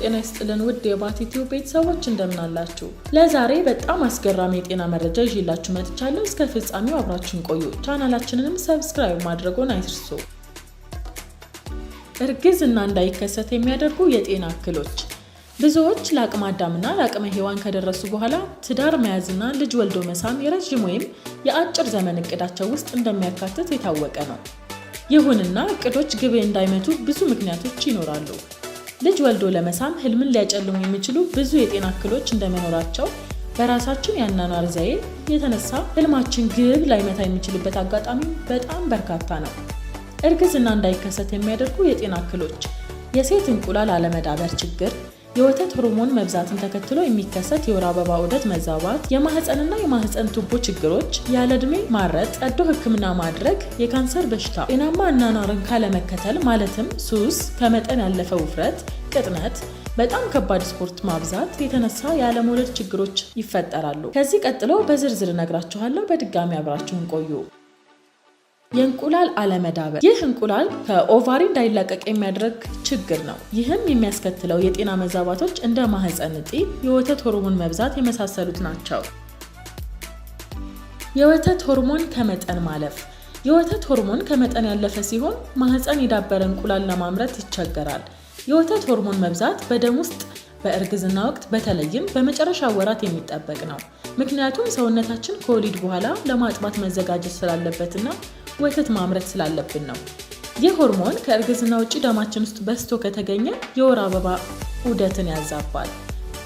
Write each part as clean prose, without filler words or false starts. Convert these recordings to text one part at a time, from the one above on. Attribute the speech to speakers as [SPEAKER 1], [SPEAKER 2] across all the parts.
[SPEAKER 1] ጤና ይስጥልን ውድ የባቲ ቲዩብ ቤተሰቦች፣ እንደምን አላችሁ? ለዛሬ በጣም አስገራሚ የጤና መረጃ ይዤላችሁ መጥቻለሁ። እስከ ፍጻሜው አብራችሁን ቆዩ። ቻናላችንንም subscribe ማድረጎን አይርሱ። እርግዝና እንዳይከሰት የሚያደርጉ የጤና እክሎች። ብዙዎች ለአቅመ አዳምና ለአቅመ ሔዋን ከደረሱ በኋላ ትዳር መያዝና ልጅ ወልዶ መሳም የረዥም ወይም የአጭር ዘመን እቅዳቸው ውስጥ እንደሚያካትት የታወቀ ነው። ይሁንና እቅዶች ግብ እንዳይመቱ ብዙ ምክንያቶች ይኖራሉ። ልጅ ወልዶ ለመሳም ህልምን ሊያጨልሙ የሚችሉ ብዙ የጤና እክሎች እንደመኖራቸው በራሳችን የአኗኗር ዘዬ የተነሳ ህልማችን ግብ ላይመታ የሚችልበት አጋጣሚ በጣም በርካታ ነው። እርግዝና እንዳይከሰት የሚያደርጉ የጤና እክሎች የሴት እንቁላል አለመዳበር ችግር፣ የወተት ሆርሞን መብዛትን ተከትሎ የሚከሰት የወር አበባ ዑደት መዛባት፣ የማህፀንና የማህፀን ቱቦ ችግሮች፣ ያለ ዕድሜ ማረጥ፣ ቀዶ ሕክምና ማድረግ፣ የካንሰር በሽታ፣ ጤናማ አኗኗርን ካለመከተል ማለትም ሱስ፣ ከመጠን ያለፈ ውፍረት፣ ቅጥነት፣ በጣም ከባድ ስፖርት ማብዛት የተነሳ ያለመውለድ ችግሮች ይፈጠራሉ። ከዚህ ቀጥሎ በዝርዝር እነግራችኋለሁ። በድጋሚ አብራችሁን ቆዩ። የእንቁላል አለመዳበር። ይህ እንቁላል ከ ovary እንዳይላቀቅ የሚያደርግ ችግር ነው። ይህም የሚያስከትለው የጤና መዛባቶች እንደ ማህፀን እጢ፣ የወተት ሆርሞን መብዛት የመሳሰሉት ናቸው። የወተት ሆርሞን ከመጠን ማለፍ። የወተት ሆርሞን ከመጠን ያለፈ ሲሆን ማህፀን የዳበረ እንቁላል ለማምረት ይቸገራል። የወተት ሆርሞን መብዛት በደም ውስጥ በእርግዝና ወቅት በተለይም በመጨረሻ ወራት የሚጠበቅ ነው። ምክንያቱም ሰውነታችን ከወሊድ በኋላ ለማጥባት መዘጋጀት ስላለበትና ወተት ማምረት ስላለብን ነው። ይህ ሆርሞን ከእርግዝና ውጭ ደማችን ውስጥ በዝቶ ከተገኘ የወር አበባ ዑደትን ያዛባል።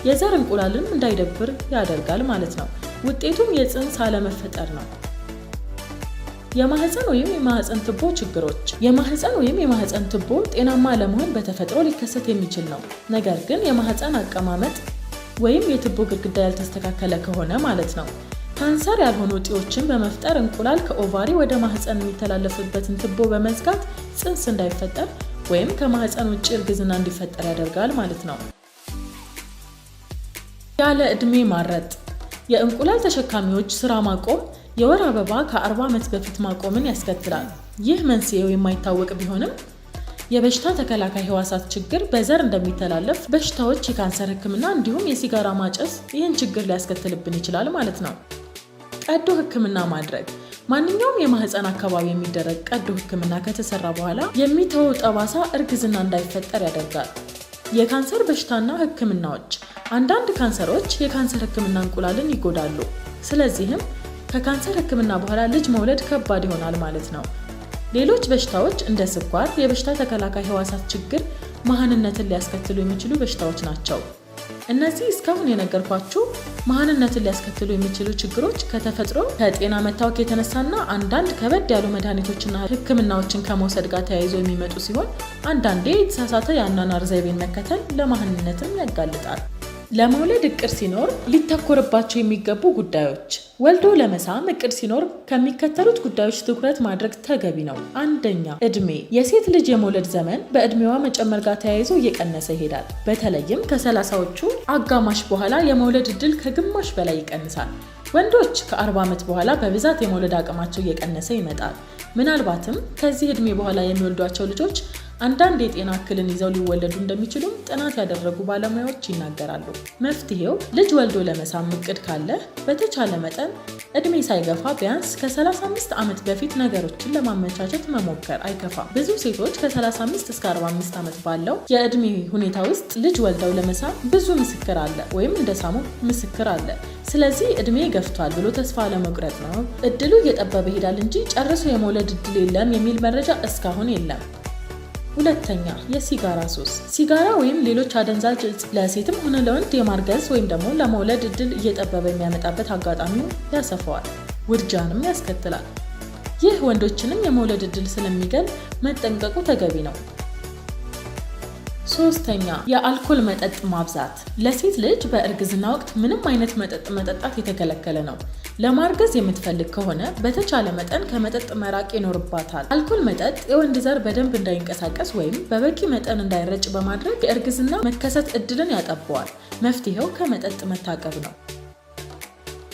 [SPEAKER 1] የዘር እንቁላልንም እንዳይዳብር ያደርጋል ማለት ነው። ውጤቱም የፅንስ አለመፈጠር ነው። የማህፀን ወይም የማህፀን ቱቦ ችግሮች። የማህፀን ወይም የማህፀን ቱቦ ጤናማ ለመሆን በተፈጥሮ ሊከሰት የሚችል ነው። ነገር ግን የማህፀን አቀማመጥ ወይም የቱቦ ግድግዳ ያልተስተካከለ ከሆነ ማለት ነው። ካንሰር ያልሆኑ እጢዎችን በመፍጠር እንቁላል ከ ovary ወደ ማህፀን የሚተላለፍበትን ቱቦ በመዝጋት ፅንስ እንዳይፈጠር ወይም ከማህፀን ውጭ እርግዝና እንዲፈጠር ያደርጋል ማለት ነው። ያለ ዕድሜ ማረጥ፣ የእንቁላል ተሸካሚዎች ስራ ማቆም የወር አበባ ከ40 ዓመት በፊት ማቆምን ያስከትላል። ይህ መንስኤው የማይታወቅ ቢሆንም የበሽታ ተከላካይ ህዋሳት ችግር፣ በዘር እንደሚተላለፍ በሽታዎች፣ የካንሰር ህክምና እንዲሁም የሲጋራ ማጨስ ይህን ችግር ሊያስከትልብን ይችላል ማለት ነው። ቀዶ ህክምና ማድረግ። ማንኛውም የማህፀን አካባቢ የሚደረግ ቀዶ ህክምና ከተሰራ በኋላ የሚተወው ጠባሳ እርግዝና እንዳይፈጠር ያደርጋል። የካንሰር በሽታና ህክምናዎች። አንዳንድ ካንሰሮች የካንሰር ህክምና እንቁላልን ይጎዳሉ። ስለዚህም ከካንሰር ህክምና በኋላ ልጅ መውለድ ከባድ ይሆናል ማለት ነው። ሌሎች በሽታዎች እንደ ስኳር፣ የበሽታ ተከላካይ ህዋሳት ችግር መሃንነትን ሊያስከትሉ የሚችሉ በሽታዎች ናቸው። እነዚህ እስካሁን የነገርኳችሁ መሃንነትን ሊያስከትሉ የሚችሉ ችግሮች ከተፈጥሮ፣ ከጤና መታወክ የተነሳና አንዳንድ ከበድ ያሉ መድኃኒቶችና ህክምናዎችን ከመውሰድ ጋር ተያይዞ የሚመጡ ሲሆን አንዳንዴ የተሳሳተ የአኗኗር ዘይቤን መከተል ለመሃንነትም ያጋልጣል። ለመውለድ እቅድ ሲኖር ሊተኮርባቸው የሚገቡ ጉዳዮች። ወልዶ ለመሳም እቅድ ሲኖር ከሚከተሉት ጉዳዮች ትኩረት ማድረግ ተገቢ ነው። አንደኛ፣ እድሜ። የሴት ልጅ የመውለድ ዘመን በእድሜዋ መጨመር ጋር ተያይዞ እየቀነሰ ይሄዳል። በተለይም ከ30ዎቹ አጋማሽ በኋላ የመውለድ እድል ከግማሽ በላይ ይቀንሳል። ወንዶች ከ40 ዓመት በኋላ በብዛት የመውለድ አቅማቸው እየቀነሰ ይመጣል። ምናልባትም ከዚህ እድሜ በኋላ የሚወልዷቸው ልጆች አንዳንድ የጤና እክልን ይዘው ሊወለዱ እንደሚችሉም ጥናት ያደረጉ ባለሙያዎች ይናገራሉ። መፍትሄው ልጅ ወልዶ ለመሳም እቅድ ካለ በተቻለ መጠን እድሜ ሳይገፋ ቢያንስ ከ35 ዓመት በፊት ነገሮችን ለማመቻቸት መሞከር አይከፋም። ብዙ ሴቶች ከ35 እስከ 45 ዓመት ባለው የእድሜ ሁኔታ ውስጥ ልጅ ወልደው ለመሳም ብዙ ምስክር አለ ወይም እንደሳሙ ምስክር አለ። ስለዚህ እድሜ ገፍቷል ብሎ ተስፋ አለመቁረጥ ነው። እድሉ እየጠበበ ይሄዳል እንጂ ጨርሶ የመውለድ እድል የለም የሚል መረጃ እስካሁን የለም። ሁለተኛ፣ የሲጋራ ሱስ። ሲጋራ ወይም ሌሎች አደንዛዥ እጽ ለሴትም ሆነ ለወንድ የማርገዝ ወይም ደግሞ ለመውለድ እድል እየጠበበ የሚያመጣበት አጋጣሚው ያሰፋዋል፣ ውርጃንም ያስከትላል። ይህ ወንዶችንም የመውለድ እድል ስለሚገል መጠንቀቁ ተገቢ ነው። ሶስተኛ፣ የአልኮል መጠጥ ማብዛት። ለሴት ልጅ በእርግዝና ወቅት ምንም አይነት መጠጥ መጠጣት የተከለከለ ነው። ለማርገዝ የምትፈልግ ከሆነ በተቻለ መጠን ከመጠጥ መራቅ ይኖርባታል። አልኮል መጠጥ የወንድ ዘር በደንብ እንዳይንቀሳቀስ ወይም በበቂ መጠን እንዳይረጭ በማድረግ የእርግዝና መከሰት እድልን ያጠበዋል። መፍትሄው ከመጠጥ መታቀብ ነው።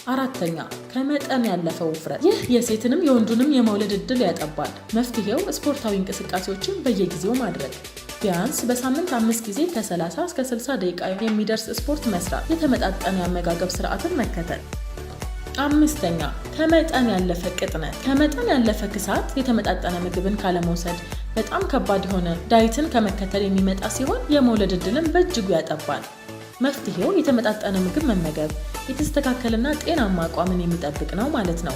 [SPEAKER 1] አራተኛ፣ ከመጠን ያለፈ ውፍረት። ይህ የሴትንም የወንዱንም የመውለድ እድል ያጠባል። መፍትሄው ስፖርታዊ እንቅስቃሴዎችን በየጊዜው ማድረግ። ቢያንስ በሳምንት 5 ጊዜ ከ30 እስከ 60 ደቂቃ የሚደርስ ስፖርት መስራት፣ የተመጣጠነ የአመጋገብ ስርዓትን መከተል። አምስተኛ፣ ከመጠን ያለፈ ቅጥነት። ከመጠን ያለፈ ክሳት የተመጣጠነ ምግብን ካለመውሰድ፣ በጣም ከባድ የሆነ diet ን ከመከተል የሚመጣ ሲሆን የመውለድ እድልን በእጅጉ ያጠባል። መፍትሄው የተመጣጠነ ምግብ መመገብ፣ የተስተካከለና ጤናማ አቋምን የሚጠብቅ ነው ማለት ነው።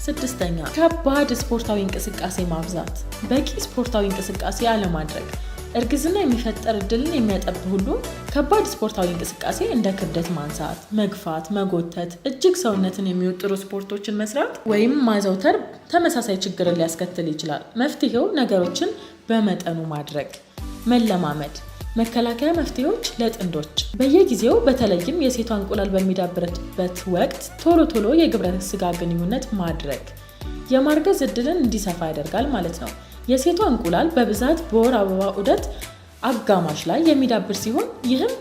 [SPEAKER 1] ስድስተኛ፣ ከባድ ስፖርታዊ እንቅስቃሴ ማብዛት። በቂ ስፖርታዊ እንቅስቃሴ አለማድረግ እርግዝና የሚፈጠር እድልን የሚያጠብ ሁሉ ከባድ ስፖርታዊ እንቅስቃሴ እንደ ክብደት ማንሳት፣ መግፋት፣ መጎተት፣ እጅግ ሰውነትን የሚወጥሩ ስፖርቶችን መስራት ወይም ማዘውተር ተመሳሳይ ችግርን ሊያስከትል ይችላል። መፍትሄው ነገሮችን በመጠኑ ማድረግ፣ መለማመድ። መከላከያ መፍትሄዎች ለጥንዶች በየጊዜው በተለይም የሴቷ እንቁላል በሚዳብርበት ወቅት ቶሎ ቶሎ የግብረ ስጋ ግንኙነት ማድረግ የማርገዝ እድልን እንዲሰፋ ያደርጋል ማለት ነው። የሴቷ እንቁላል በብዛት በወር አበባ ዑደት አጋማሽ ላይ የሚዳብር ሲሆን ይህም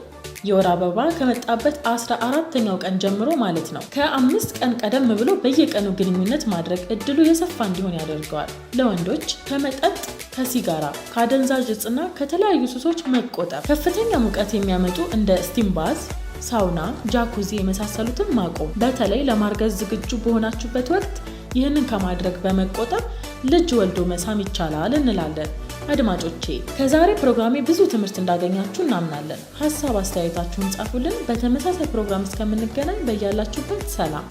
[SPEAKER 1] የወር አበባ ከመጣበት 14ተኛው ቀን ጀምሮ ማለት ነው። ከ5 ቀን ቀደም ብሎ በየቀኑ ግንኙነት ማድረግ እድሉ የሰፋ እንዲሆን ያደርገዋል። ለወንዶች ከመጠጥ፣ ከሲጋራ፣ ከአደንዛዥ እጽና ከተለያዩ ሱሶች መቆጠብ፣ ከፍተኛ ሙቀት የሚያመጡ እንደ steam bath፣ sauna፣ jacuzzi የመሳሰሉትን ማቆም። በተለይ ለማርገዝ ዝግጁ በሆናችሁበት ወቅት ይህንን ከማድረግ በመቆጠብ ልጅ ወልዶ መሳም ይቻላል እንላለን። አድማጮቼ፣ ከዛሬ ፕሮግራሜ ብዙ ትምህርት እንዳገኛችሁ እናምናለን። ሀሳብ አስተያየታችሁን ጻፉልን። በተመሳሳይ ፕሮግራም እስከምንገናኝ በያላችሁበት ሰላም።